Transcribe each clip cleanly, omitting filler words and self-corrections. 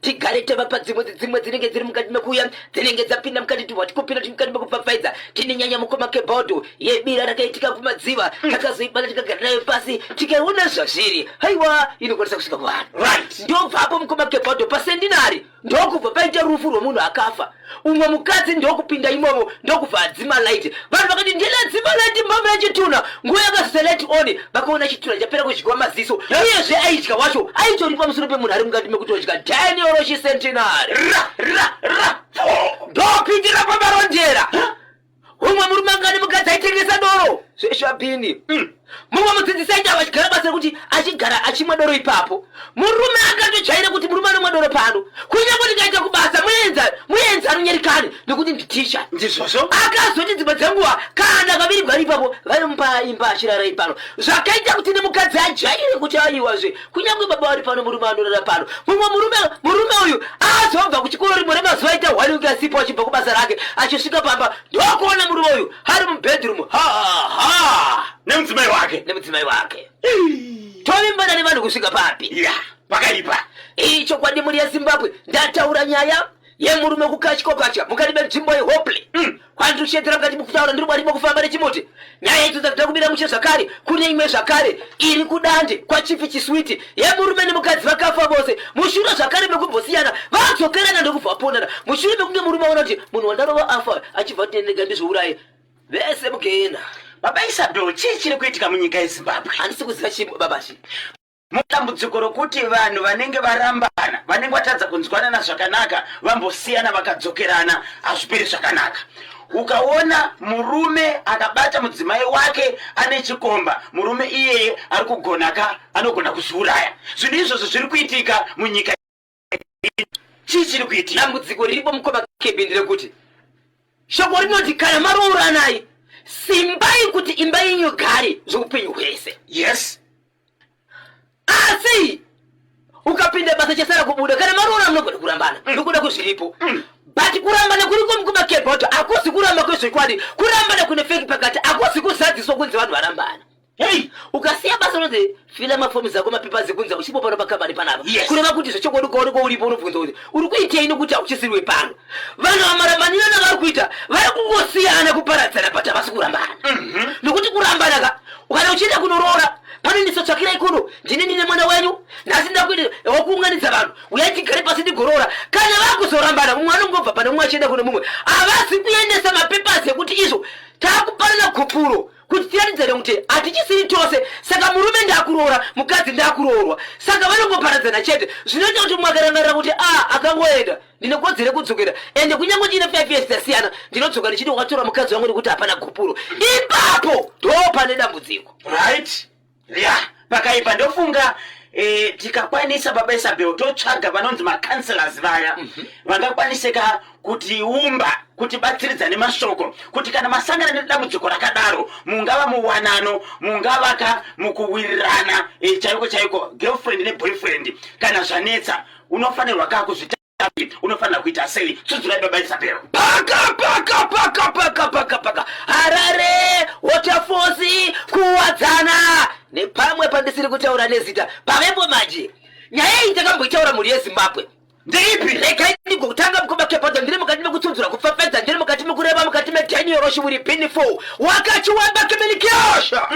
Tigare tavapa dzimwe dzimwe dzinenge dziri mukati mekuuya, dzinenge dzapinda mukati tubva tikupinda mukati mekupfapfaidza. Tine nyanya mukoma kebhodho yebira rakaitika kumadziva, takazoibata tikagara nayo pasi tikaiona zvazviri. Haiwa, inokwanisa kusvika kuvanhu. Right. Ndobvapo mukoma kebhodho pasendinari ndokubva paita rufu rwemunhu akafa. Umwe mukadzi ndokupinda imomo ndokubva adzima light. Vanhu vakati ndine dzima light mbama yechitunha. Nguva yakazoita light on vakaona chitunha chapera kudyiwa maziso. Uyezve aidya wacho aitori pamusoro pemunhu ari mukati mekutodya. Daniel Roshi Centenary. Ra ra ra. Pfo. Ndopindira pamarondera. Umwe murume anga ane mukadzi aitengesa doro zveshabhini. Mumwe mudzidzisi aiti achigara basa rekuti achigara achimwa doro ipapo. Murume akatojaira kuti murume anomwa doro pano. Kunyange ndikaita kubasa muenza muenza anonyarikani nekuti nditicha. Ndizvozvo. Akazoti dzimwe dzenguva kana akavirigwa ari ipapo vanomupa imba achirara ipano. Zvakaita kuti nemukadzi ajaire kuti aiwazve kunyange baba vari pano murume anorara pano. Mumwe murume murume uyu azobva kuchikoro rimwe remazuva aita one week asipo achibva kubasa rake achisvika pamba ndokuona murume uyu ari mubedroom ha ha Nemudzimai wake. Nemudzimai wake. Tovimbana nevanhu kusvika papi? Ya, pakaipa. Ichokwadi mhuri yeZimbabwe, ndataura nyaya yemurume kukatya mukati menzvimbo yeHopley. Kwandiri kushedzera mukati mekutaura ndiri mwari mekufamba nechimuti. Nyaya idzo dzakada kumira mushe zvakare kune imwe zvakare iri kudande kwaChief Chiswiti yemurume nemukadzi vakafa vose mushure zvakare mekumbosiyana vadzokerana ndokubva vaponana mushure mekunge murume aona kuti munhu wandarova afa achibva kuti ndega ndizviuraye vese mugehena. Baba Isabel, chii chiri kuitika munyika yeZimbabwe? Handisi kuziva chii baba shi. Mudambudziko rokuti vanhu vanenge varambana, vanenge vatadza kunzwanana zvakanaka, vambosiyana vakadzokerana, hazviperi zvakanaka. Ukaona murume akabata mudzimai wake ane chikomba, murume iyeye ari kugona ka, anogona kuzviuraya. Zvinhu izvozvo zviri kuitika munyika. Chii chiri kuitika? Dambudziko riripo mukoma Kevin nderekuti shoko rinoti kana marooranai simbai kuti imba yenyu igare zveupenyu hwese. Yes. Asi ukapinda basa chasara kubuda kana maroora munogona kurambana nokuda kwezviripo. But kurambana kuriko mukoma Kebhoto hakusi kuramba kwezvokwadi, kurambana kune feki pakati hakusi kuzadziswa kunzi vanhu varambana. Hey! Ukasiya basa unonzi fila mafomu zako mapepa ekunzi uchipo pano pakambani panapa. Yes. Kureva kuti zvechokwadi ukaonekwa uripo unobvunza kuti uri kuitei nokuti hauchisiriwe pano. Vanhu vamarambanirana vari kuita vari kungosiyana kuparadzana but havasi kurambana. Nokuti kurambana ka kana uchienda kunoroora pano ndisotsvakirai kuno ndini ndine mwana wenyu nhasi ndakuita wakuunganidza vanhu uyai tigare pasi ndigoroora. Kana vakuzorambana mumwe anongobva pane mumwe achienda kune mumwe havasi kuendesa mapepasi ekuti izvo takupanana gupuro kuti tiratidzane kuti hatichisiri tose. Saka murume ndakuroora, mukadzi ndakuroorwa, saka vanongoparadzana chete. Zvinoita kuti mumwe akarangarira kuti a akangoenda ndine kodzero yekudzokera, ende kunyange ndiine 5 years dzasiyana ndinodzoka ndichiti wakatora mukadzi wangu nekuti hapana gupuro. Ipapo ndo pane dambudziko. Right. Ya, pakaipa. Ndofunga tikakwanisa baba Isabel totsvaga vanonzi macounselors vaya vangakwaniseka kutiumba, kutibatsiridza nemashoko kuti kana masangana nedambudziko rakadaro, mungava muwanano, mungavaka mukuwirirana chaiko chaiko, girlfriend neboyfriend, kana zvanetsa unofanirwa ka kuzvita, unofanira kuita sei? Tsudzurai baba Isabel. Paka paka paka paka paka paka Harare Waterfalls kuwadzana nepamwe pandisiri kutaura nezita pavepo. Manje nyaya iyi takamboitaura mhuri yeZimbabwe. Ndeipi? Regai ndigotanga mukoma Kebhodha. Ndiri mukati mekutsunzura kupfapfedza, ndiri mukati mekureva mukati meDaniel Roshi Pinfo wakachiwamba kemenikyosha.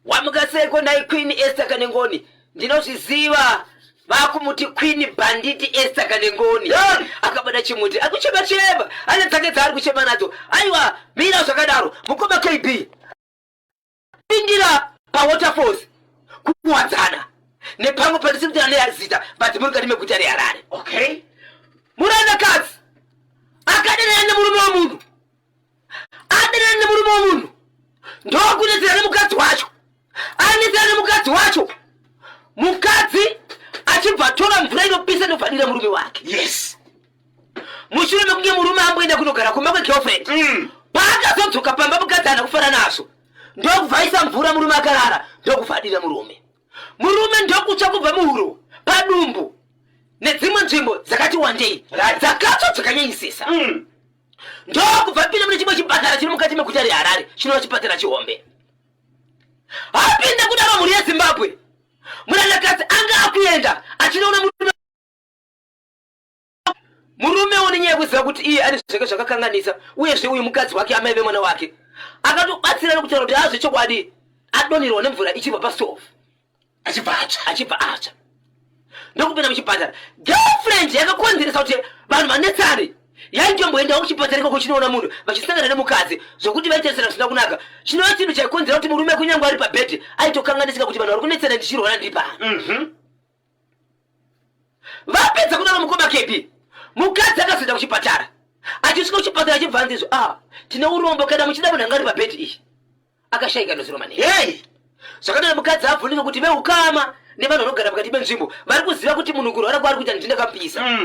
Wamukaseko nai Queen Esther Kanengoni? Ndinozviziva vakumuti Queen Banditi Esther Kanengoni. Akabata chimuti ari kuchema chema, ane dzake dzaari kuchema nadzo. Aiwa, mira zvakadaro mukoma KB. Pindira paWaterfalls kuwadzana nepamwe pandisi kuti ane zita but muri mukati meguta reHarare. Okay. Murandakadzi akadanana nemurume wemunhu, adanana nemurume wemunhu ndokunetsera nemukadzi wacho, anetsera nemukadzi wacho, mukadzi achibva atora mvura inopisa ndobva murume wake. Yes. Mushure mekunge murume amboenda kunogara kumba kwegirlfriend, paakazodzoka pamba mukadzi haana kufara nazvo, ndokubva aisa mvura murume akarara, ndokubva adira murume. Murume ndokutsva kubva muhuro, padumbu nedzimwe nzvimbo dzakati wandei dzakatsva dzakanyanyisisa. Ndokubva pinda mune chimwe chipatara chiri mukati meguta reHarare chinova chipatara chihombe. Apinda kudaro mhuri yeZimbabwe, murandakadzi anga akuenda achinoona murume. Murume une nyaya yekuziva kuti iye ane zvake zvakakanganisa, uyezve uyu mukadzi wake, amai vemwana wake, akatobatsira nokutaura kuti azvechokwadi adonherwa nemvura ichibva pastove achibva atsva, achibva atsva ndokupinda muchipatara. Girlfriend yakakonzeresa kuti vanhu vanetsane yaitomboendawo kuchipatara ikoko chinoona munhu vachisangana nemukadzi zvokuti vaitarisana zvisina kunaka, chinova chinhu chaikonzera kuti murume kunyange ari pabhedhi aitokanganisika kuti vanhu vari kunetsana ndichirwara ndiri pano. Vapedza kudaro mukoma kepi, mukadzi akazoenda kuchipatara. Achisvika kuchipatara achibva anzi izvo, ah, tine urombo, kana muchida munhu anga ari pabhedhi iyi akashaika nezuro manheru. Hey! Zvakadaro mukadzi avhunduka kuti veukama nevanhu vanogara pakati penzvimbo vari kuziva kuti munhu kurwara kwaari kuita ndini ndakamupisa.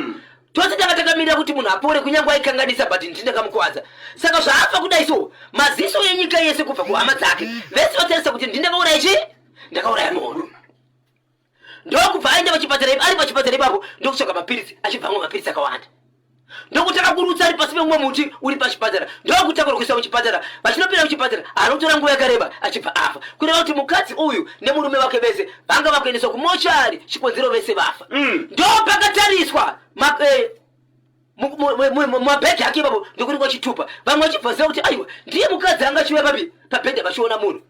Tose tanga takamirira kuti munhu apore kunyange aikanganisa, but ndini ndakamukuvadza. Saka zvaafa kudai so, maziso enyika yese kubva kuhama dzake vese vatarisa kuti ndini ndakauraya chii? Ndakauraya munhu. Ndokubva aenda pachipatara, ari pachipatara ipapo ndokutsvaga mapiritsi, achibva amwa mapiritsi akawanda, ndokutanga kurutsa ari pasi pemumwe muti uri pachipatara, ndokutakurwa kuiswa muchipatara. Vachinopinda muchipatara anotora nguva yakareba achibva afa. Kureva kuti mukadzi uyu nemurume wake vese vanga vakuendeswa kumochari, chikonzero vese vafa. Ndopakatariswa mumabhegi ake ipapo ndokuringwa chitupa, vamwe vachibva ziva kuti aiwa ndiye mukadzi anga achiuya papi pabhedha vachiona munhu.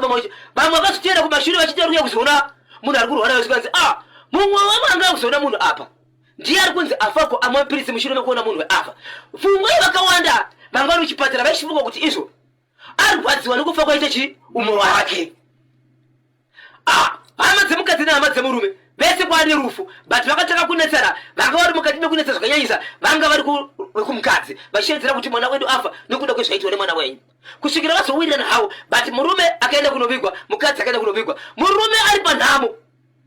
Vamwe vakazotera kumashure vachitera kuya kuzoona munhu ari kurwara, vasikanzi a mumwe wavo anga kuzoona munhu apa ndiye ari kunzi afako amwe mapiritsi mushure mekuona munhu weafa. Pfungwa yevakawanda vanga vari muchipatara vaichifunga kuti izvo arwadziwa nekufa kwaita chi umwe wake. Hama dzemukadzi nehama dzemurume vese kwaane rufu, but vakatanga kunetsana. Vanga vari mukati mekunetsa zvakanyanyisa, vanga vari kumukadzi vachishevedzera kuti mwana wedu afa nekuda kwezvaitwa nemwana wenyu, kusvikira vazowirirana havo. But murume akaenda kunovigwa, mukadzi akaenda kunovigwa, murume ari panhamo,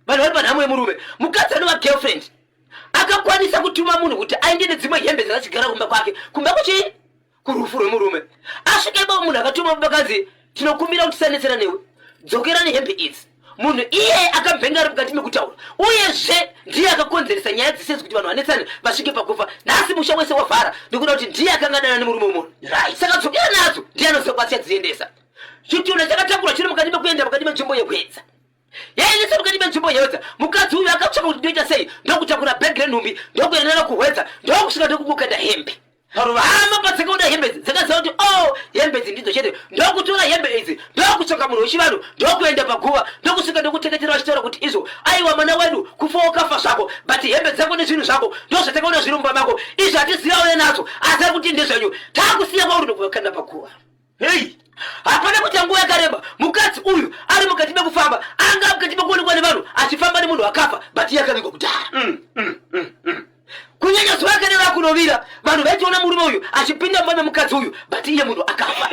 vanhu vari panhamo yemurume. Mukadzi anova girlfriend akakwanisa kutuma munhu kuti aende nedzimwe hembe dzakachigara kumba kwake, kumba kuchii kurufu rwemurume. Asvika ipapo munhu akatuma vakanzi tinokumbira kuti tisanetsera newe, dzokera nehembe idzi. Munhu iye akambenga ari mukati mekutaura, uyezve ndiye akakonzeresa nyaya dzese kuti vanhu vanetsane vasvike pakufa. Nhasi musha wese wavhara nekuda kuti ndiye akanga adana nemurume wemunhu. Saka dzokera nadzo, ndiye anoziva kwatsiyadziendesa. Chitunha chakatakura chiri mukati mekuenda mukati menzvimbo yehwedza, yaendesa mukati menzvimbo yehwedza. Mukadzi uyu akatsvaka kuti ndoita sei, ndokutakura bhegi renhumbi, ndokuenda naro kuhwedza, ndokusvika ndokungokanda hembe. Hama padzakaona hembe idzi dzakaziva kuti o hembe idzi ndidzo chete, ndokutora hembe idzi, ndokutsvaka munhu wechivanhu, ndokuenda paguva, ndokusvika ndokuteketera vachitaura kuti izvo aiwa mwana wedu kufa wakafa zvako, but hembe dzako nezvinhu zvako ndozvatakaona zviri mumba mako, izvo hatiziva uye nadzo, asi ari kuti ndezvenyu, takusiya kwauri nokuvakanda paguva. Hei! Hapana kuita nguva yakareba mukadzi uyu ari mukati mekufamba, anga mukati mekuonekwa nevanhu achifamba nemunhu akafa, but iye akavigwa kudhara. Kunyanya zuva rakareva kunovira, vanhu vaitoona murume uyu achipinda mumba memukadzi uyu, but iye munhu akafa.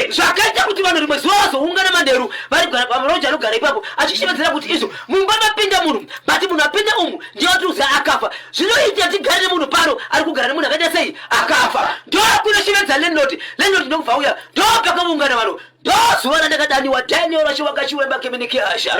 Zvakaita kuti vanhu rimwe zuva vazoungana manheru vari pamaroja anogara ipapo achishevedzera kuti izvo mumba mapinda munhu, but munhu apinda umu ndiye watiuza akafa. Zvinoita tigare nemunhu pano ari kugara nemunhu akaita sei akafa. Ndokunoshevedza landlord, landlord ndokubva auya, ndopakaungana vanhu. Ndozuva randakadaniwa Daniel Rachiwaka Chiwemba Keminikiasha.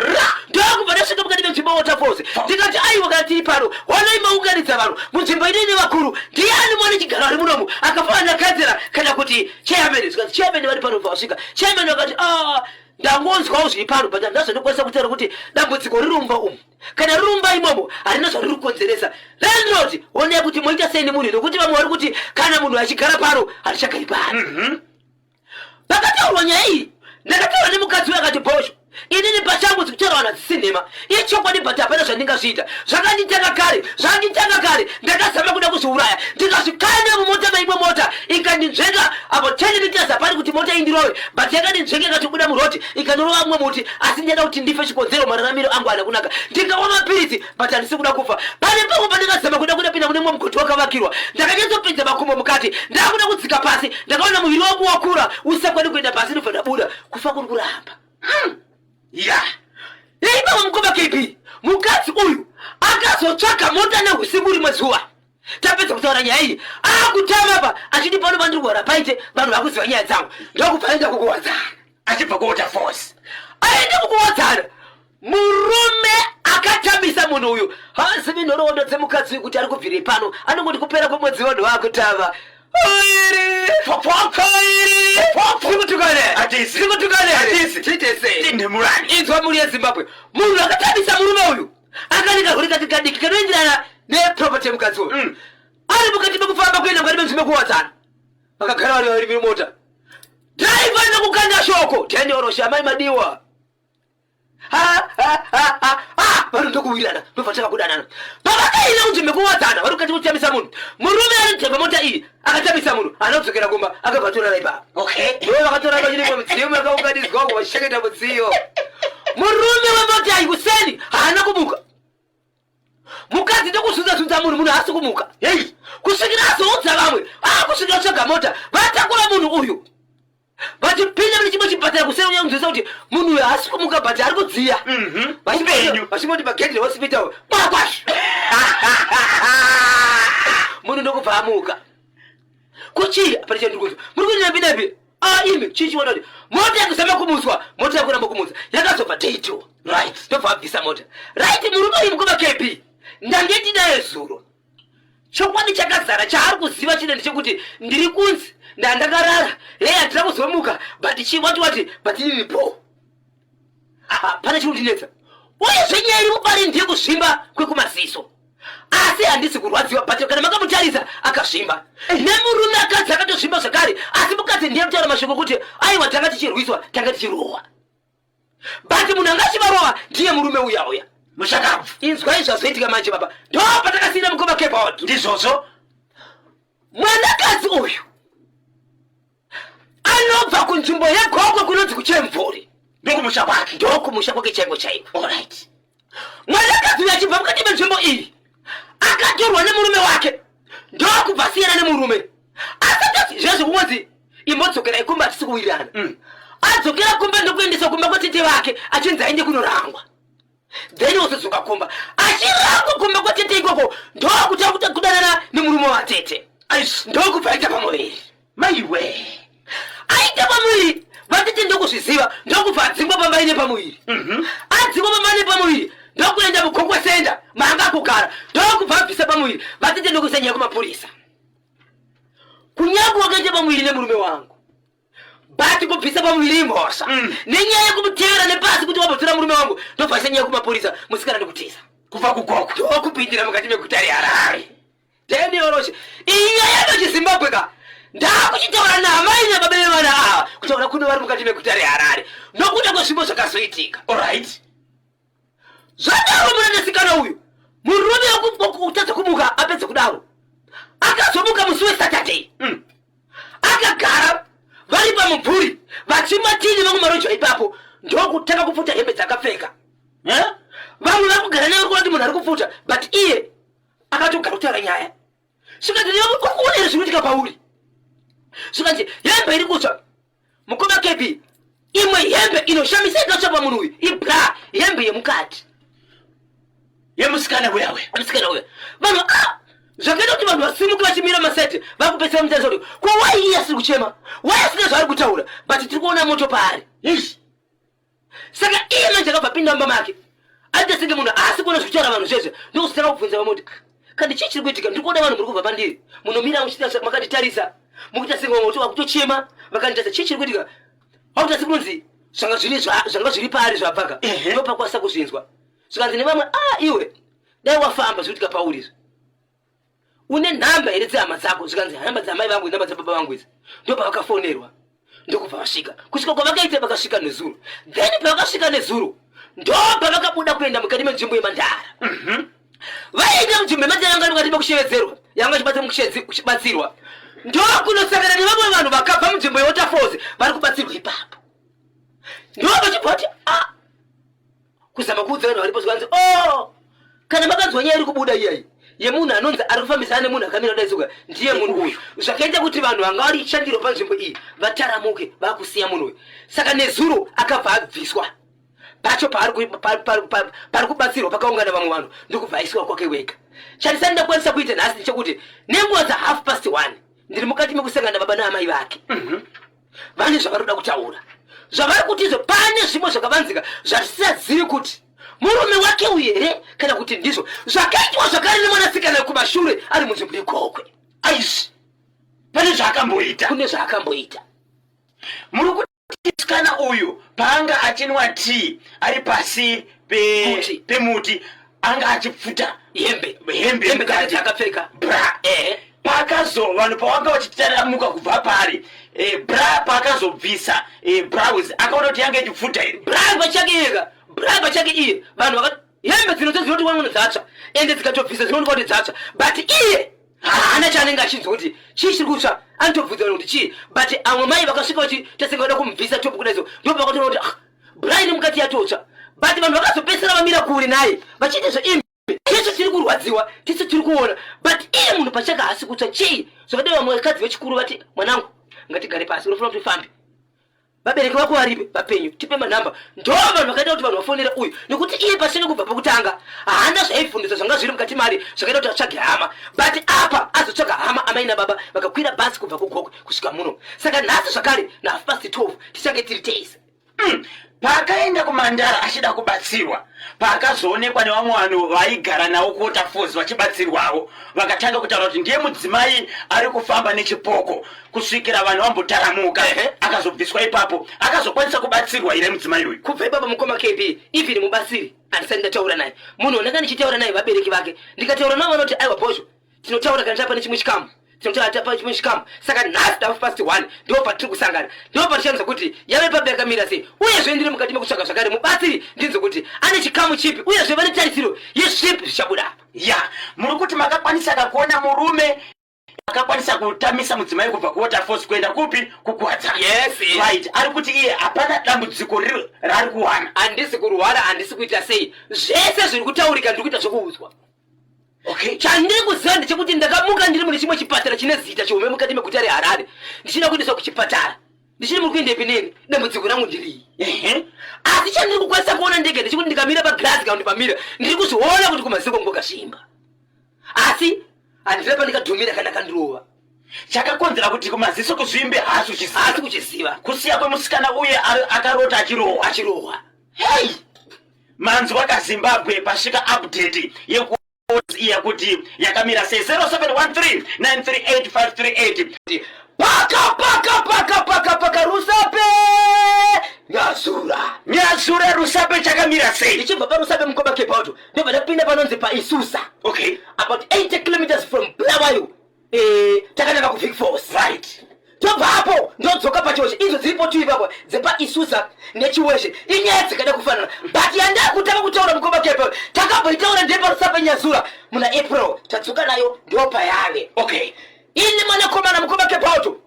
Ndokubva ndasvika mukati menzvimbo Waterfalls, ndikati aiwa kana tiri pano honai maunganidza vanhu munzvimbo ino ine vakuru, ndiani mwana chigaro ari munomu akafanana nakanzera kana kuti chairman? Zvikanzi chairman vari pano. Bva vasvika chairman vakati ah, ndangonzwawo zviri pano, but handina zvandokwanisa kutaura kuti dambudziko riri mumba umu kana riri mumba imomo harina zvariri kukonzeresa. Landlord honai kuti moita sei nemunhu, nekuti vamwe vari kuti kana munhu achigara pano hatichagari pano. Pakataurwa nyaya iyi ndakataura nemukadzi uyo akati bhosho, inini pachangu dzikutaura vanhu hadzisi nhema, ichokwadi, but hapana zvandingazviita. Zvakanditanga kare, zvanditanga kare, ndakazama kuda kuzviuraya, ndikazvikanda mumota maimwe mota ikandinzvenga apo 10 meters hapani kuti mota indirove, but yakandinzvenga ikatobuda murodi ikanorova mumwe muti. Asi ndaida kuti ndife, chikonzero mararamiro angu haana kunaka. Ndikawa mapiritsi but handisi kuda kufa. Pane pamwe pandakazama kuda kudapinda mune mumwe mugodhi wakavakirwa, ndakanyatsopinza makumbo mukati, ndakuda kudzika pasi, ndakaona muviri wangu wakura usisakwani kuenda pasi, ndobva ndabuda. Kufa kuri kuramba. Ya. Ipapo mukoma KP, mukadzi uyu akazotsvaga mota neusiku rimwe zuva tapedza kutaura nyaya iyi, akutama pa achiti pano pandiri kuhora paite vanhu vakuziva nyaya dzangu, ndokubva aenda kukuwadzana achibva kuWaterfalls. Aenda kukuwadzana, murume akatamisa munhu uyu haazivi nhoroondo dzemukadzi uyu kuti ari kubvirei pano, anongoti kupera kwemwedzi vanhu vakutava Oiri! Oiri! Tikutukane! Hatisi. Tikutukane! Hatisi. Tiite sei? Tindimurani. Inzwa mhuri yeZimbabwe, munhu akatamisa murume uyu akanika huri kake kadiki kanoenderana neproperty yemukadzi uyu. Ari mukati mekufamba kuenda mukati menzvimbo yekuwadzana, vakagara vari vaviri mumota. Dhiraivha nokukanda shoko, Daniel amai madiwa. Vanhu ndokuwirirana, ndobva tanga kudanana. Pavakaenda kunzvimbo yekuwadzana, vari kukati kutambisa munhu. Murume anodhemba mota iyi akatambisa munhu, haana kudzokera kumba, akabva atorara ipapo. Okay. Ndo vakatora vachiri mudziyo makaunganidzwa uko vachichengeta mudziyo. Murume wemota iyi kuseni haana kumuka. Mukadzi ndokuzunza zunza munhu, munhu haasi kumuka. Hey. Kusvikira azoudza vamwe, kusvikira tsvaga mota, vatakura munhu uyu. Vachipinda mune chimwe chipatara kuseni kunyanzwisa kuti munhu uyu haasi kumuka but ari kudziya. Upenyu. Vachingoti pagedhi rehospital kwakwashu. Munhu ndokubva amuka. Kuchii pane chandiri kunzwa. Muri kuenda napi napi? Imi chii chiona kuti mota yakuzama kumutswa, mota yakuramba kumutswa. Yakazobva day 2. Right. Ndobva abvisa mota. Right, murume uyu mukoma KB. Ndange ndinaye zuro. Chokwadi chakazara chaari kuziva chine ndechekuti ndiri kunzi ndandakarara, hey, handina kuzomuka, but chi wati wati, but inini po. Pane chiri kundinetsa. Uyezve nyaya iri mupari ndiye kuzvimba kwekumaziso. Asi handisi kurwadziwa, but kana makamutarisa akazvimba. Nemurume akadzi akatozvimba zvakare, asi mukadzi ndiye kutaura mashoko kuti aiwa tanga tichirwiswa, tanga tichirohwa. But munhu anga achivarova ndiye murume uya uya. Mushakabvu. Inzwai zvazoitika manje baba. Ndo patakasiyira mukoma Kebod. Ndizvozvo. Mwanakadzi uyu anobva kunzvimbo yeGokwe kunonzi kuChemvuri. Ndokumusha kwake. Ndokumusha kwake chaiko chaiko. All right. Mwanakadzi uyu achibva mukati menzvimbo iyi akatorwa nemurume wake, ndokubva asiyana nemurume. Asati zvezvo kungonzi imbodzokerai kumba hatisi kuwirirana. Adzokera kumba ndokuendeswa kumba kwatete vake achinzi aende kunorangwa. Then wozodzoka kumba. Achirangwa kumba kwatete ikoko ndokutanga kudanana nemurume watete. Aish. Ndokubva aita pamuviri. Maiwe. Aita pamuviri, vatete ndokuzviziva, ndokubva adzingwa pamba ine pamuviri. Adzingwa pamba ine pamuviri, ndokuenda muGokwe Center maanga kugara, ndokubva abvisa pamuviri, vatete ndokuisa nyaya kumapurisa. Kunyange wakaita pamuviri nemurume wangu, but kubvisa pamuviri imhosva. Nenyaya yekumutevera nepasi kuti wambotora murume wangu, ndobva aisa nyaya kumapurisa, musikana ndokutiza. Kubva kuGokwe. Ndokupindira mukati meguta reHarare. Daniel Roche, iyi nyaya yechiZimbabwe ka ndakuchitaura naamai nababa vevana ava kutaura kuno vari mukati meguta reHarare nokuda kwezvimbo zvakazoitika. All right. Zvadaro munenesikana uyu murume wekutadza kumuka apedza kudaro akazomuka musi weSaturday. Akagara vari pamumvuri vachimwa tii nevamwe maroja ipapo, ndokutanga kupfuta hembe dzakapfeka. Vamwe vari kugara naye vari kuona kuti munhu ari kupfuta, but iye akatogara kutaura nyaya. Zvikanzi uri kuona here zvinoitika pauri? Zvikanzi hembe iri kutsva. Mukoma KB, imwe hembe inoshamisa ikatsva pamunhu uyu ibra, hembe yemukati. Yemusikana uya uya. Musikana uya. Vanhu zvakaita kuti vanhu vasimuke vachimira masete vakupedzisira mutarisa kuti ko why iye asiri kuchema? Why asina zvaari kutaura? But tiri kuona moto paari. Eish. Saka iye manje akabva pinda mumba make aita senge munhu haasi kuona zvekutaura vanhu zvezve, ndokuzotanga kubvunza vamwe kuti kandi chii chiri kuitika? Ndiri kuona vanhu muri kubva pandiri, munomira muchiita makanditarisa, mukuita senge vamwe kuti vakutochema vakanditarisa, chii chiri kuitika? Vakuita sekunonzi zvanga zviri paari zvabvaka. Ndopakwanisa kuzvinzwa. Zvikanzi nevamwe, iwe dai wafamba zviri kuitika pauri izvi. Une nhamba here dzehama dzako? Zvikanzi nhamba dzamai vangu, nhamba dzababa vangu idzi. Ndopavakafonerwa ndokubva vasvika. Kusvika kwavakaita vakasvika nezuro. Then pavakasvika nezuro ndopavakabuda kuenda mukati menzvimbo yeMandara. Vaenda munzvimbo yeMandara yanga iri mukati mekushevedzerwa, yanga ichibatsira mukubatsirwa. Ndokunosangana nevamwe vanhu vakabva munzvimbo yeWaterfalls vari kubatsirwa ipapo. Ndovachibva vati kuzama kuudza vanhu varipo, zvikanzi oh, kana makanzwa nyaya iri kubuda iyayi yemunhu anonzi ari kufambisana nemunhu akamira kudai suka ndiye munhu uyu. Zvakaita kuti vanhu vanga vari shandiro panzvimbo iyi vataramuke vakusiya munhu uyu. Saka nezuro akabva abviswa pacho pari kubatsirwa pakaungana vamwe vanhu, ndokubva aiswa kwake wega. Chandisati ndakwanisa kuita nhasi ndechekuti nenguva dza 1:30 ndiri mukati mekusangana baba naamai vake. Vane zvavari kuda kutaura, zvavari kuti izvo pane zvimwe zvakavanzika zvatisingazivi kuti murume wake uyu here kana kuti ndizvo zvakaitwa zvakare nemwanasikana kumashure ari munzvimbo yeGokwe. Aizvi pane zvaakamboita. Kune zvaakamboita. Muri kuti musikana uyu paanga achinwa tii ari pasi Muti. pemuti anga achipfuta hembe hembe hembe dzake dzakapfeka bra. Pakazo vanhu pavanga vachitaramuka kubva pari bra, paakazobvisa blouse, akaona kuti yange ichipfuta here? Bra pachake iyeka, bra pachake iye, vanhu vaka hembe dzinoto dzinoti wamwe dzatsva, ende dzikatobvisa dzinoonekwa kuti dzatsva, but iye haana chaanenge achinzwa kuti chii chiri kutsva. Anotobvunza vanhu kuti chii, but amwe mai vakasvika vachitasenga vada kumubvisa top kudaiso, ndo vakatoona kuti, ah, bra ine mukati yatotsva. But vanhu vakazopedzisira vamira kure naye vachiita zveimbi. Tisu tiri kurwadziwa, tisu tiri kuona, but iye munhu pachake haasi kutsva. Chii zvakadai? Vamwe vakadzi vechikuru vati, "Mwanangu, ngatigare pasi, unofanira kuti ufambe. Vabereki vako varipi? Vapenyu? Tipe manhamba." Ndo vanhu vakaita kuti vanhu vafonere uyu, nekuti iye pachake kubva pekutanga haana zvaibvundisa zvanga zviri mukati mari zvakaita kuti atsvage hama. But apa azotsvaga hama, amai nababa vakakwira bhasi kubva kuGokwe kusvika muno. Saka nhasi zvakare na 12:30 tichange tiri tese. Paakaenda kuMandara achida kubatsirwa, paakazoonekwa nevamwe vanhu vaigara navo kuWaterfalls vachibatsirwawo, vakatanga kutaura kuti ndiye mudzimai ari kufamba nechipoko, kusvikira vanhu vambotaramuka. Akazobviswa ipapo. Akazokwanisa kubatsirwa here mudzimai uyu? Kubva ipapo, mukoma KB, even mubatsiri handisati ndataura naye. Munhu wandanga ndichitaura naye vabereki vake. Ndikataura navo vanoti, "Aiwa bhozho, tinotaura kana tapa nechimwe chikamu, tinotaura tapa chimwe chikamu." Saka nhasi 1:30 ndo patiri kusangana, ndo patichanzwa kuti yave papi, yakamira sei. Uyezve ndiri mukati mekutsvaga zvakare mubatsiri, ndinzwe kuti ane chikamu chipi, uyezve vane tarisiro yezvipi zvichabuda apa. Ya, muri kuti makakwanisa kakuona murume akakwanisa kutamisa mudzimai kubva kuWaterfalls kuenda kupi? KuKwadza? Yes. Right, ari kuti iye hapana dambudziko riri raari kuwana. Handisi kurwara, handisi kuita sei, zvese zviri kutaurika ndiri kuita zvekuudzwa. Chandiri kuziva ndechekuti ndakamuka ndiri mune chimwe chipatara chine zita chihombe mukati meguta reHarare, ndichida kuendeswa kuchipatara. Ndichiri muri kuendepi neni? Dambudziko rangu ndirii? Asi chandiri kukwanisa kuona ndege ndechekuti ndikamira pagirazi kana kuti pamira, ndiri kuzviona kuti kumaziko ngokasvimba, asi handina pandikadhumira kana kandirova. Chakakonzera kuti kumaziso kuzvimbe haasi kuchiziva? Haasi kuchiziva. Kusiya kwemusikana uye akarota achirohwa. Achirohwa. Hei, manzwa kaZimbabwe, pasvika update yeku iya kuti yakamira sei. 0713 938 538. Paka paka paka paka paka Rusape, Nyazura. Nyazura, Rusape, chakamira sei? Ndichibva paRusape, mukoma Kepauto, ndobva ndapinda panonzi paIsusa, about 80 kilometers from Bulawayo, takananga kuVic Falls. Tobva apo ndodzoka paChiweshe. Idzo dziripo tu ipapo dzepaIsusa neChiweshe inyaya dzakada kufanana, but yandakutanga kutaura, mukoma Kepo, takamboitaura ndepaRusape Nyazura muna April. Tadzoka nayo, ndopayave. Ini mwanakomana, mukoma Kepauto,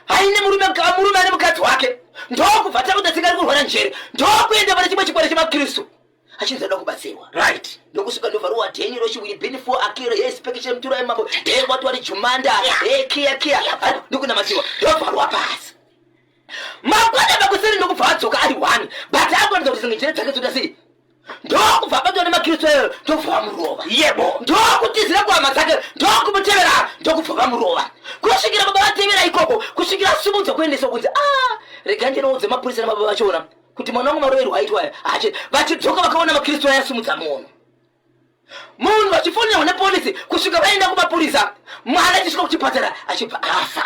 haine murume, murume ane mukadzi wake. Ndokubva takuti tsingari kurwara njere, ndokuenda pane chimwe chikwere chemaKristu achinzi ada kubatsirwa. Ndokusvika ndovharuwa dheni rochiwiri bheni fo akiro he spekishe muturo yemambo he watwari jumanda he kiya kiya, ndokunamatiwa, ndovharwa pasi. Mangwana makuseni ndokubva adzoka ari one, but akwanisa kuti zimwe njere dzake dzoda sei. Ndokubva abatwa nemaKristu ayo, ndokubva vamurova. Ndokutizira kuhama dzake, ndokumutevera, ndokubva vamurova kusvikira baba vatevera ikoko, kusvikira asumudzwa kuendeswa kunzi a rega ndinoudze mapurisa nababa vachona kuti mwana wangu maroverwo aitwa aya ache. Vachidzoka vakaona maKristu aya asumudza munhu, vachifonерwa nepolisi kusvika vaenda kumapurisa. Mwana achisvika kuchipatara achibva afa.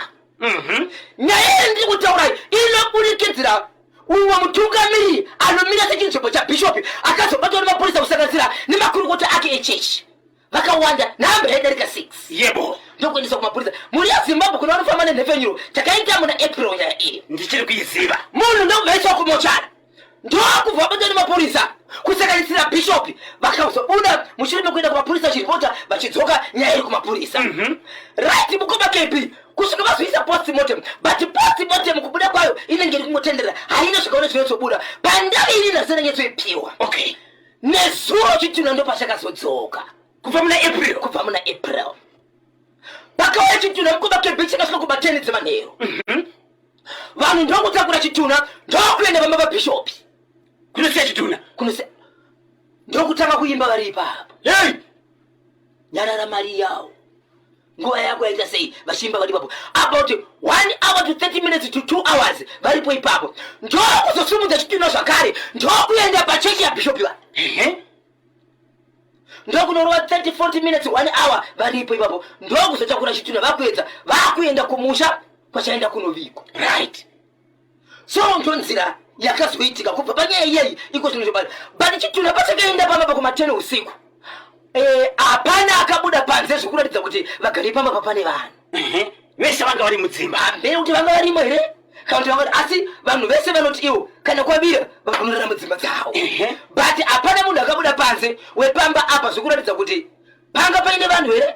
Nyaya iyi ndiri kutaurai inoburikidzira umwe mutungamiri anomira sechinzvimbo chabhishopi akazobatwa nemapurisa, kusanganisira nemakurukota ake echechi vakawanda, nhamba yaidarika 6. Ndokuendeswa kumapurisa. Mhuri yeZimbabwe, kuna vanofamba nenhefenyuro, takaita muna April nyaya iyi. Ndichiri kuiziva. Munhu ndokubvaiswa kumochari, ndokubva vabatwa nemapurisa kusanganisira bhishopi. Vakazobuda mushure mekuenda kumapurisa vachiripota, vachidzoka nyaya iri kumapurisa. Right, mukoma KB, kusvika vazoisa postmortem, but postmortem kubuda kwayo inenge iri kungotenderera, haina zvakaona zvinotsobuda pandau ini nhasi ndanyatsoipiwa. Nezuro chitunha ndopachakazodzoka. Kubva muna April? Kubva muna April pakauya chitunha, mukoma KB, chakasvika kuba 10 dzemanheru. Vanhu ndokutakura chitunha, ndokuenda pamba pabhishopi. Kunosiya chitunha? Kunosiya, ndokutanga kuimba vari ipapo. Hei. "Nyarara mari yawo, nguva yako yaita sei," vachiimba vari ipapo about 1 hour to 30 minutes to 2 hours varipo ipapo. Ndokuzosimudza chitunha zvakare, ndokuenda pachechi yabhishopi va ndokunorova 30 40 minutes, 1 hour varipo ipapo. Ndokuzotakura chitunha, vakuedza vakuenda kumusha kwachaenda kunovigwa. So ndonzira yakazoitika kubva panyaya iyeyi iko zvino zvobata. But chitunha pachakaenda pamba pakuma 10 usiku, hapana akabuda panze zvekuratidza kuti kuti vagari pamba papane vanhu. Vese vanga vari mudzimba. Hambei kuti vanga varimo here kana kuti vanga, asi vanhu vese vanoti ivo kana kwavira vakunorara mudzimba dzavo. But hapana munhu akabuda panze wepamba apa zvekuratidza kuti panga paine vanhu here,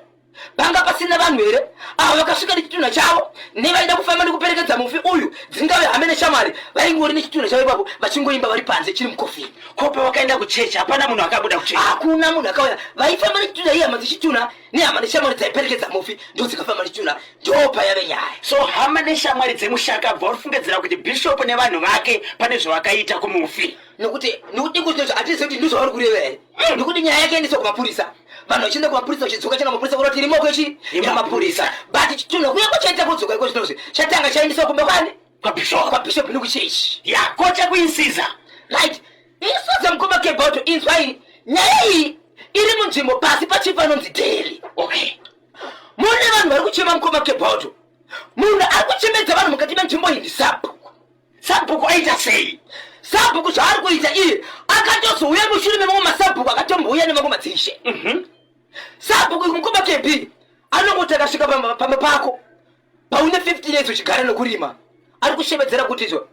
panga pasina vanhu here. Avo vakasvika nechitunha chavo nevaida kufamba nekuperekedza mufi uyu, dzingave hame neshamwari, vaingori nechitunha chavo ipapo vachingoimba vari panze chiri mukofini. Kopa vakaenda kuchechi hapana munhu akabuda kuchechi? Hakuna munhu akauya. Vaifamba nechitunha ihama dzechitunha nehama neshamwari dzaiperekedza mufi, ndo dzikafamba nechitunha, ndopa yave nyaya. So hama neshamwari dzemushakabva vari kuti bhishopu nevanhu vake pane zvavakaita kumufi. Nekuti kuti hatizivi kuti ndizvavari kureva here, nekuti nyaya yake endeswa kumapurisa, vanhu vachienda kumapurisa vachidzoka chena mapurisa kureva kuti rimoko ichi yamapurisa. But chitunha kuya kwachaita kudzoka iko zvinozvi chatanga chaendeswa kumba kwani? Kwabhishopu. Kwabhishopu nekuchechi. Ya, kocha kuInsiza. Right, Insuza. Mukoma Kebauto, inzwai nyaya iyi iri munzvimbo pasi pachief anonzi Deli. Mune vanhu vari kuchema, mukoma Kebauto. Munhu ari kuchemedza vanhu mukati menzvimbo iyi ndisabhuku. Sabhuku aita sei? Sabhuku zvaari kuita, iye akatozouya mushure memamwe masabhuku akatombouya nemamwe madzishe. Sabhuku, mukoma KB, anongoti akasvika pamba pako paune 15 years uchigara nokurima, ari kushevedzera kuti izvo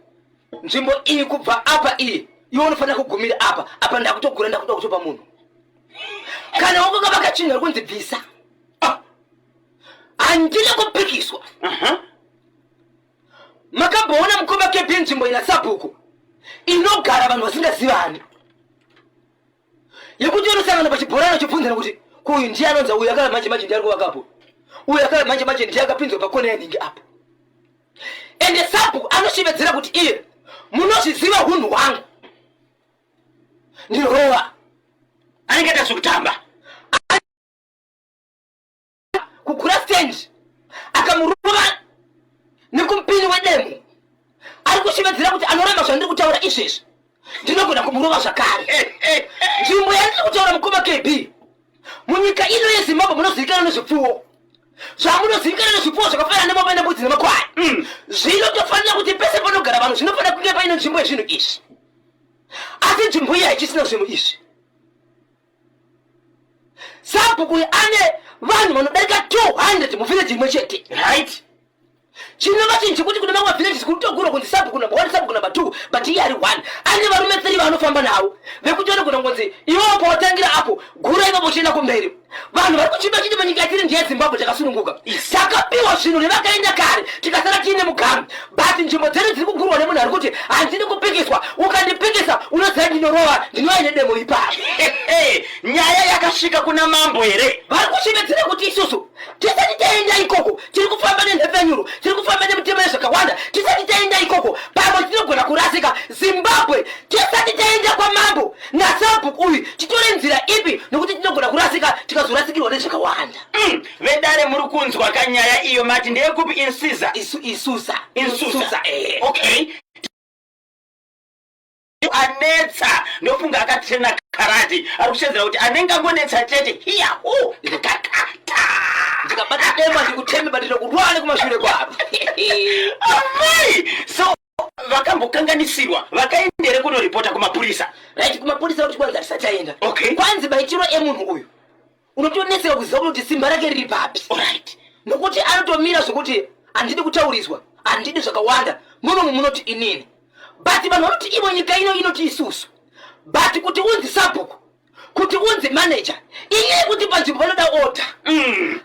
nzvimbo iyi kubva apa iyi, iwe unofanira kugumira apa, apa ndakutogura, ndakuda kutopa munhu. Kana wakakavaka chinhu, ari kunzi bvisa. Ah, handina kupikiswa. Makamboona, mukoma KB, nzvimbo ina sabhuku inogara vanhu vasingazivani, yekuti unosangana pachibhorani uchibvunzana kuti kuyu ndiye anonza uyu akaya manje manje ndiye ari kuvakapo, uyu akaya manje manje ndiye akapinzwa pakona yenhingi apo? Ende sabhuku anoshevedzera kuti iye, munozviziva hunhu hwangu, ndinorova. Anenge aita zvekutamba. Kugura stand akamurova nekumupini wedemo. Ari kushevedzera kuti anoramba zvandiri kutaura izvezvi, ndinogona kumurova zvakare. Nzvimbo yandiri kutaura, mukoma KB, munyika ino yeZimbabwe munozivikanwa nezvipfuwo, zvamunozivikanwa nezvipfuwo zvakafanana nemombe nembudzi nemakwai. Zvinotofanira kuti pese panogara vanhu zvinofanira kunge paine nzvimbo yezvinhu izvi, asi nzvimbo iyi haichisina zvinhu izvi. Sabhuku ane vanhu vanodarika 200 muvhireji imwe chete. Chinova chinhu chekuti kune mamwe mavillages kuri kunzi sabhuku number one, sabhuku number two, but iye ari one. Ane varume three vaanofamba navo vekuti vanogona kunzi iwewo pawatangira apo gura ipapo uchienda kumberi. Vanhu vari kuchimba chiti munyika yatiri ndeyeZimbabwe, takasununguka, takapiwa zvinhu nevakaenda kare, tikasara tiine mugamu, but nzvimbo dzedu dziri kugurwa nemunhu ari kuti handidi kupikiswa. Ukandipikisa unoziva ndinorova, ndinouya nedemo ipapo. Nyaya yakasvika kuna mambo here? Vari kushevedzera kuti isusu tisati taenda ikoko tiri kufamba nenhepfenyuro, tiri kufamba nemitemo yezvakawanda. Tisati taenda ikoko pamwe tinogona kurasika. Zimbabwe, tisati taenda kwamambo nasabhuku uyu titore nzira ipi? Nokuti tinogona kurasika, tikazorasikirwa nezvakawanda. Vedare, muri kunzwa kanyaya iyo? Mati ndeyekupi? Insiza? Isusa. Insusa. Eh. Okay, anetsa ndofunga akatrena karate, ari kushedzera kuti anenge angonetsa chete hiya hu kakakata. Ndikabata dema ndikuteme, but ndinokurwa nekumashure kwaro. Amai, so vakambokanganisirwa vakaendere kunoripota kumapurisa? Right, kumapurisa kuti kwanzi hatisati aenda. Kwanzi maitiro emunhu uyu unotonetseka kuziva kuti simba rake riri papi. Nokuti anotomira zvokuti handidi kutauriswa, handidi zvakawanda, munomu munoti inini, but vanhu vanoti ivo nyika ino inoti isusu. But kuti unzi sabhuku, kuti unzi manager, inyaya yekuti panzvimbo panoda order.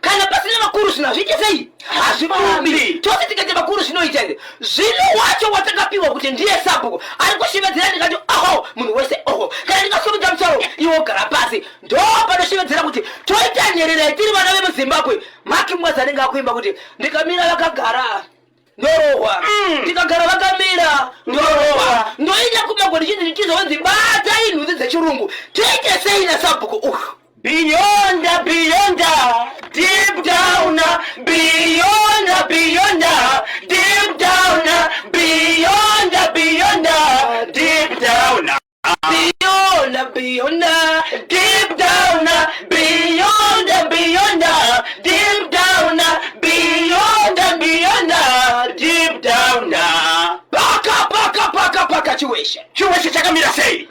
Kana pasina vakuru zvinhu hazviite sei? Hazvifambi. Hazvifambi. Tose tikaita vakuru zvinoita here? Zvino wacho watakapiwa kuti ndiye sabhuku ari kushevedzera, ndikati oho, munhu wese oho. Kana ndikasumudza musoro, iwe wogara pasi. Ndo panoshevedzera kuti toita nyerera tiri vana vemuZimbabwe. Maki Mwazi anenge akuimba kuti ndikamira vakagara ndorohwa, ndikagara vakamira ndorohwa, ndoenda kumagwa ndichinzi ndichizonzi batai nhunzi dzechirungu. Toite sei nasabhuku uyu? Beyond, beyond, deep down, beyond, beyond, deep down, beyond, beyond, deep down. Beyond, beyond, deep down, beyond, beyond, deep down, beyond, beyond, deep down. Paka paka paka paka, Chiweshe. Chiweshe chakamira sei?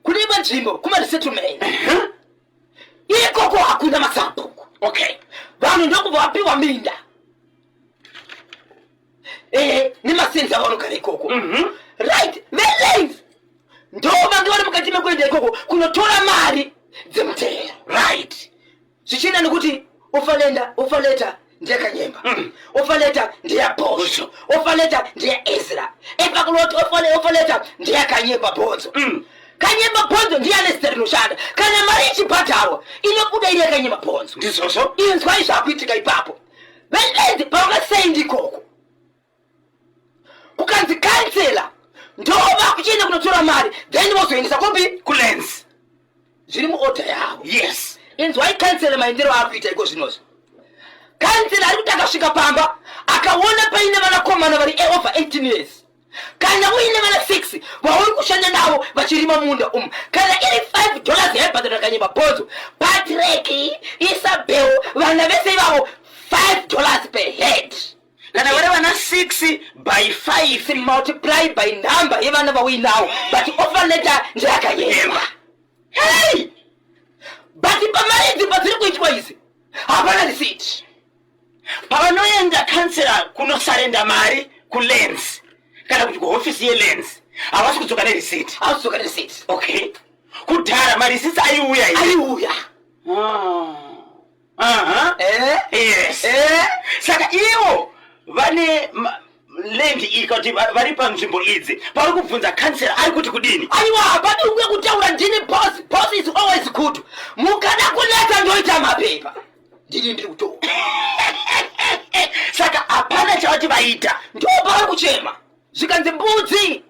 Kune imwe nzvimbo kumaresettlement ikoko hakuna masabhuku. Vanhu vakapiwa minda ehe nemasenzi avo vanogara ikoko. Right, velands ndo vange vari mukati mekuenda ikoko kunotora mari dzemutero. Zvichienda nekuti offer letter, offer letter ndeyakanyemba, offer letter ndeyabhosvo, offer letter ndeyaezra epakuloti, offer letter ndeyakanyemba bhonzo. Kanyemba bhonzo ndiye ane zita rinoshanda. Kana mari ichibhadharwa, inobuda iri yakanyemba bhonzo. Ndizvozvo. Inzwai zvakuitika ipapo. Velands pavakasendi ikoko, kukanzi kansela ndo vakuchienda kunotora mari, then vozoendesa kupi? Kulands. Zviri muorder yavo. Inzwai kansela maendero aakuita iko zvinozvi. Kansela ari kuti akasvika pamba akaona paine vanakomana vari over 18 years, kana uine vana 6 vauri kushanda navo vachirima munda umu, kana iri $5 yaibhadhara kanyemba bhonzo, Patrick, Isabel, vana vese ivavo, $5 per head. Kana vari vana 6 by 5. Multiply by number yevana vauinawo, but offer letter ndeyakanyemba. Hey, but pamari idzi padziri kuitwa izi hapana receipt. Pavanoenda kansela kunosarenda mari kulands kana kuti kuhofisi yelands, havasi kudzoka nereceipt. Hauzodzoka nereceipt. Okay, kudhara marisiti aiuya here? Aiuya. Aha. Eh? Yes. Eh? Saka ivo vane land iyi, kuti vari panzvimbo idzi, pauri kubvunza kansela ari kuti kudini? Aiwa, hapadi uye kutaura. Ndini boss. Boss is always good. Mukada kunetsa, ndoita mapepa, ndini ndiri kutora. Saka hapana chavati vaita. Ndo pavari kuchema, zvikanzi mbudzi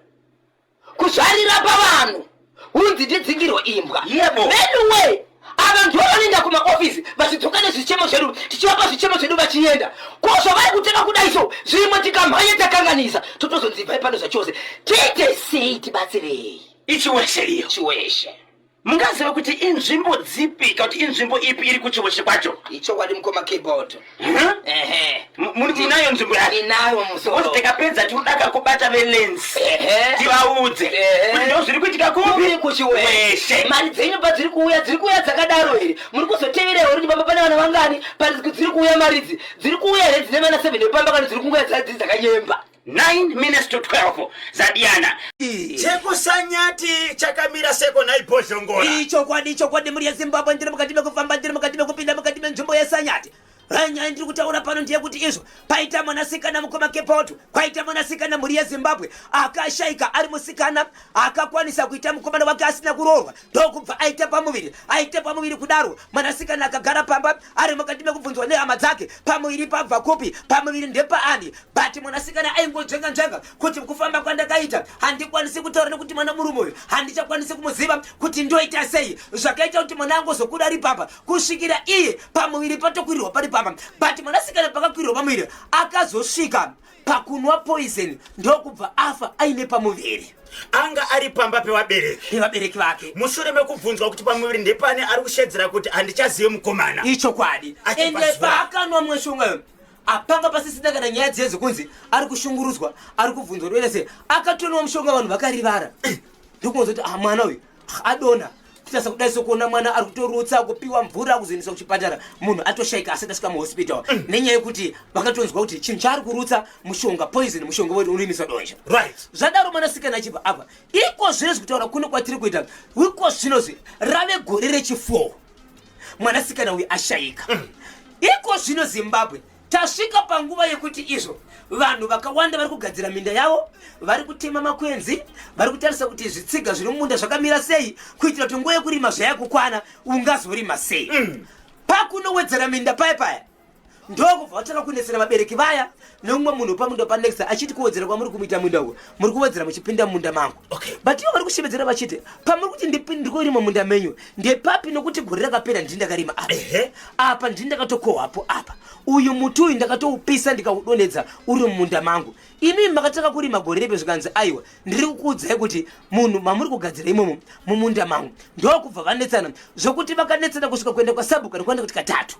kuzvarira pavanhu, hunzi ndidzingirwe imbwa. Yebo. Anyway, ava ndo vanoenda kumaofisi vachidzoka nezvichemo zvedu, tichivapa zvichemo zvedu vachienda ko. Zvavari kuteka kudai so, zvimwe tikamhanya takanganisa, totozonzi ibvai pano zvachose. Tiite sei? Tibatsirei. Ichiweshe iyo. Chiweshe. Mungaziva kuti inzvimbo dzipi, kana kuti inzvimbo ipi iri kuchiweshe kwacho? Ichokwadi, mukoma Keyboard. Mhm. Ehe. Munayo nzvimbo yacho? Inayo. Because musoro. Tikapedza tirudaka kubata velands, tivaudze kuti ndo zviri kuitika kupi? Kupi? Kuchiweshe. Weshe. Mari dzenyu padziri kuuya, dziri kuuya dzakadaro here? Muri kuzotevera here kuti pamba pane vana vangani? Pari dziri kuuya, mari idzi dziri kuuya here dzine vana 7 epamba, kana dziri kunguya dziri dzakanyemba? 9 minutes to 12 zadiyana. Chekusanyati chakamira seko naibhozhongora. Ichokwadi, ichokwadi, muri yeZimbabwe. Ndiri mukati mekufamba, ndiri mukati mekupinda mukati menzvimbo yesanyati. Nyaya ndiri kutaura pano ndeyekuti izvo paita mwanasikana, mukoma Kepoto, kwaita mwanasikana, mhuri yeZimbabwe, akashayika ari musikana akakwanisa kuita mukomana wake asina kuroorwa, ndokubva aita pamuviri. Aita pamuviri kudaro, mwanasikana akagara pamba ari mukati mekubvunzwa nehama dzake, pamuviri pabva kupi, pamuviri ndepaani? But mwanasikana aingonzvenga nzvenga kuti kufamba kwandakaita handikwanisi kutaura nekuti mwana murume uyu handichakwanisi kumuziva, kuti ndoita sei. Zvakaita kuti mwana angozokuda ari pamba kusvikira iye pamuviri patokwirirwa pari pamba. But mwanasikana pakakwirirwa pamuviri akazosvika pakunwa poison, ndokubva afa aine pamuviri. Anga ari pamba pevabereki. Pevabereki vake. Mushure mekubvunzwa kuti pamuviri ndepane, ari kushedzera kuti handichazive mukomana. Ichokwadi. Achibva Ende zuva. paakanwa mweshongayo, apanga pasisina kana nyaya dziye dzekunzi ari kushungurudzwa, ari kubvunzwa kuti sei. Akatonwa mushonga, vanhu vakarivara, ndokunzwa kuti ah, mwana uyu adonha. Kutarisa kudai sokuona mwana ari kutorutsa, kupiwa mvura, kuzoendeswa kuchipatara, munhu atoshayika asati asvika muhospital, nenyaya yekuti vakatonzwa kuti chinhu chaari kurutsa mushonga, poison, mushonga unoimisa donja. Zvadaro, mwanasikana achibva apa. Iko zvinozvi, kutaura kuno kwatiri kuita iko zvinozvi, rave gore rechi4 mwanasikana uyu ashayika. Iko zvino Zimbabwe tasvika panguva yekuti izvo vanhu vakawanda vari kugadzira minda yavo, vari kutema makwenzi, vari kutarisa kuti zvitsiga zviri mumunda zvakamira sei, kuitira kuti nguva yekurima zvayakukwana ungazorima sei. Pakunowedzera minda paya paya, ndokubva vatanga kunetsera vabereki vaya nemumwe munhu pamunda panext, achiti kuwedzera kwamuri kumuita munda uko, muri kuwedzera muchipinda mumunda mangu. But ivo vari kushevedzera vachiti, pamuri kuti ndiri kurima munda menyu ndepapi? Nokuti gore rakapera ndini ndakarima apa. Apa ndini ndakatokohwapo apa. Uyu muti uyu ndakatoupisa, ndikaudonhedza uri mumunda mangu. Imi makatanga kurima gore repe? Zvikanzi, aiwa, ndiri kukuudzai kuti munhu mamuri kugadzira imomo mumunda mangu. Ndokubva vanetsana, zvokuti vakanetsana kusvika kuenda kwasabhuku, anokuenda kuti katatu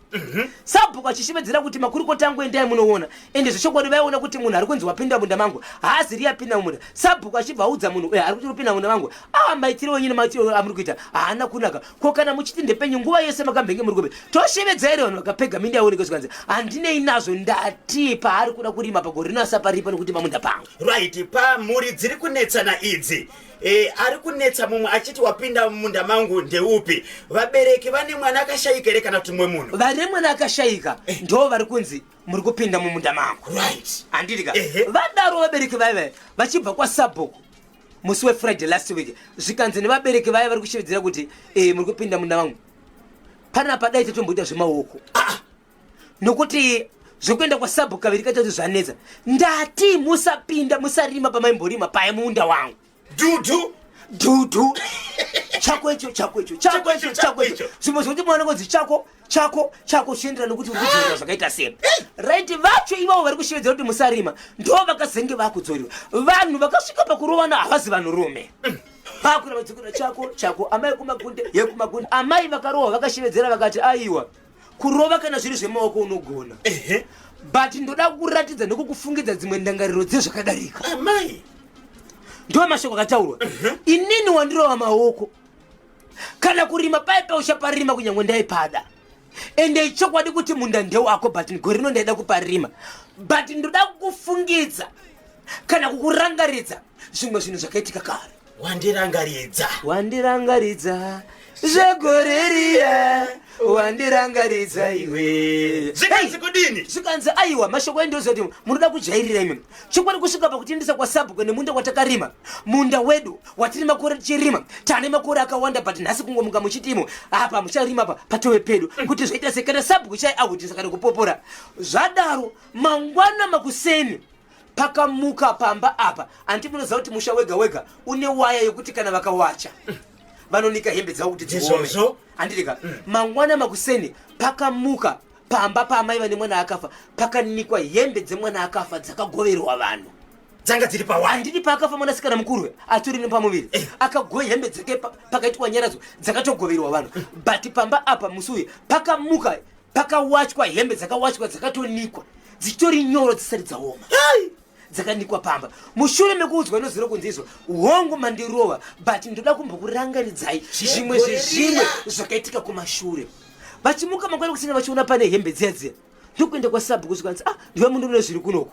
sabhuku achishevedzera. vachishevedzera kuti makurukota angu endai munoona. Ende zvechokwadi vaiona kuti munhu ari kunzi wapinda munda mangu haazi riye apinda mumunda. Sabhuku achibva audza munhu uya ari kuti kupinda munda mangu, ah, maitiro enyu nemaitiro amuri kuita haana kunaka. Ko kana muchiti ndepenyu nguva yese makambenge muri kupi? Toshevedza here vanhu vakapega minda yaoneke zvikanzi handinei nazvo, ndati paari kuda kurima pagore rino asaparipa nekuti pamunda pangu. Right, pamhuri dziri kunetsana idzi e, ari kunetsa mumwe achiti wapinda mumunda mangu ndeupi? Vabereki vane mwana akashayika here kana kuti mumwe munhu? Vane mwana akashayika ndo vari kunzi muri kupinda mumunda mangu. Right. Handiti ka? Ehe. Vadaro vabereki vaiva vachibva kwasabhuku musi weFriday last week, zvikanzi nevabereki vaya vari kushevedzera kuti e, muri kupinda munda mangu panapa, dai tatomboita zvemaoko nokuti zvekuenda kwasabhuku kaviri katatu zvanetsa. Ndati musapinda, musarima pamaimborima paya munda wangu. Dhudhu. Dhudhu, chako icho, chako icho, chako icho, chako icho, zvimwe zvekuti mwana ngonzi chako, chako, chako, zvichienderana nokuti uri kudzorera zvakaita sei. Right, vacho ivavo vari kushevedzera kuti musarima ndo vakazenge vakudzoriwa. Vanhu vakasvika pakurovana havazi vanhurume, vakura vadzokera chako, chako. Amai kumagunde yekumagunde, amai vakarohwa vakashevedzera vakati, aiwa, kurova kana zviri zvemaoko unogona, but ndoda kukuratidza nekukufungidza dzimwe ndangariro dzezvakadarika. Amai. Ndo mashoko akataurwa. Inini wandirova maoko, kana kurima paipa uchaparima kunyange ndaipada. Ende ichokwadi kuti munda ndewako, but gore rino ndaida kuparima, but ndoda kukufungidza kana kukurangaridza zvimwe zvinhu zvakaitika kare. Wandirangaridza. Wandirangaridza zvegore riya, wandirangaridza iwe. Zvikanzi kudini? Zvikanzi aiwa, mashoko endozoti munoda kujairira imi. Chokwadi kusvika pakutiendesa kwasabhuku nemunda watakarima, munda wedu watiri makore tichirima, tane makore akawanda, but nhasi kungomuka muchitimo apa mucharima pa patove pedu, kuti zvaita sei? Kana sabhuku chai ahutisa kana kupopora. Zvadaro mangwana makuseni pakamuka pamba apa, anti munoziva kuti musha wega wega une waya yokuti kana vakawacha vanonika hembe dzavo kuti dziome. Izvozvo. Handitika mangwana makuseni pakamuka pamba paamai vane mwana akafa, pakanikwa hembe dzemwana akafa dzakagoverwa vanhu. Dzanga dziri pawaya. Handiti paakafa mwanasikana mukuru atori nepamuviri, akagoya hembe dzake, pakaitwa nyaradzo, dzakatogoverwa vanhu. But pamba apa musi uyu pakamuka pakawachwa hembe dzakawachwa, dzakatonikwa dzichitori nyoro dzisati dzaoma, dzakanikwa pamba. Mushure mekuudzwa noziro kunzi izvo, hongu mandirova, but ndoda kumbokurangaridzai zvimwe zvezvimwe zvakaitika kumashure. Vachimuka mangwana kusina, vachiona pane hembe dziya dziya, ndokuenda kwasabhuku. Zvikanzi, ah, ndiwe munhu une zviri kunoku.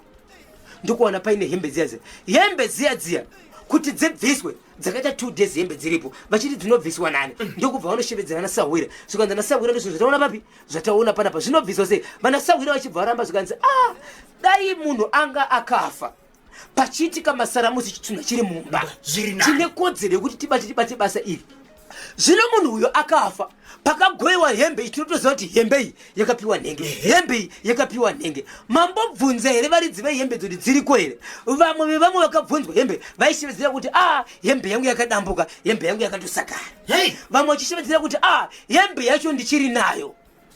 Ndokuwana paine hembe dziya dziya, hembe dziya dziya kuti dzibviswe dzakaita 2 days hembe dziripo, vachiti dzinobviswa nani? Ndokubva vanoshevedzera nasahwira. Zvikanzi nasahwira, ndizvo zvataona papi, zvataona panapa, zvinobviswa sei? Vanasahwira vachibva varamba. Zvikanzi, ah, dai munhu anga akafa pachiitika masaramusi, chitunha chiri mumba, Zviri nani. tine kodzero yekuti tibate basa iri. Zvino munhu uyo akafa pakagoyiwa hembe iyi, tinotoziva kuti hembe iyi yakapiwa nhenge, hembe iyi yakapiwa nhenge. Mambobvunza here varidzi vehembe dzoti dziriko here? Vamwe vevamwe vakabvunzwa hembe vaishevedzera kuti, a, hembe yangu yakadambuka, hembe yangu yakatosakara. Hei. Vamwe vachishevedzera kuti, a, hembe yacho ndichiri nayo.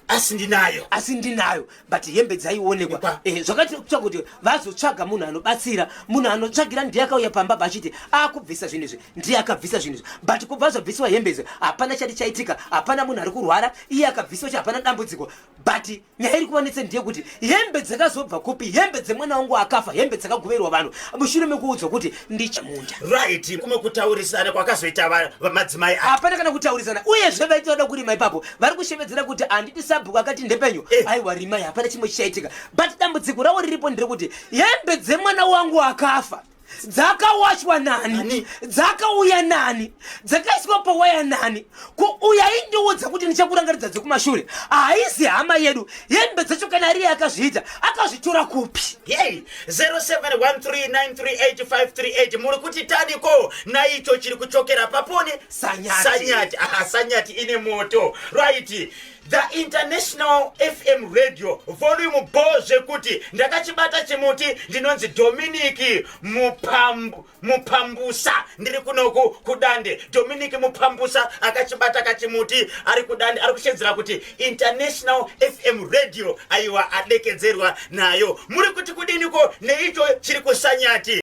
Asi ndinayo. Asi ndinayo, but hembe dzaionekwa. Kwa. Zvakati kuti vazotsvaga munhu anobatsira, munhu anotsvagira ndiye akauya pamba pachiti akubvisa zvinhu izvi, ndiye akabvisa zvinhu izvi. But kubva zvabvisiwa hembe izvi hapana chati chaitika, hapana munhu ari kurwara, iye akabvisiwa chi hapana dambudziko. But nyaya iri kuvanetsa ndeyekuti hembe dzakazobva kupi, hembe dzemwana wangu akafa, hembe dzakagoverwa vanhu mushure mekuudzwa kuti ndichamunda? Right, kumwe kutaurisana kwakazoita madzimai aya? Hapana kana kutaurisana. Uyezve vaiti vada kurima ipapo vari kushevedzera kuti, handiti sabhuku akati ndepenyu? Aiwa, rimai, hapana chimwe chichaitika. But dambudziko ravo riripo nderekuti hembe dzemwana wangu akafa dzakawachwa nani? Nani? Dzakauya nani? Dzakaiswa pawaya nani? Ko uya aindiudza kuti ndichakurangaridza dzekumashure haisi hama yedu? Hembe dzacho kana ariye akazviita, akazvitora kupi? Hey, 0713938538, muri kuti taniko naicho chiri kuchokera paponi? Sanyati. Sanyati. Aha, Sanyati ine moto. Right, The International FM Radio, volume bo zvekuti ndakachibata chimuti. Ndinonzi Dominiki Mupambusa, ndiri kunoku kuDande. Dominiki Mupambusa akachibata kachimuti ari kuDande, ari kushedzera kuti International FM Radio aiwa adekedzerwa nayo. Muri kuti kudiniko neicho chiri kuSanyati?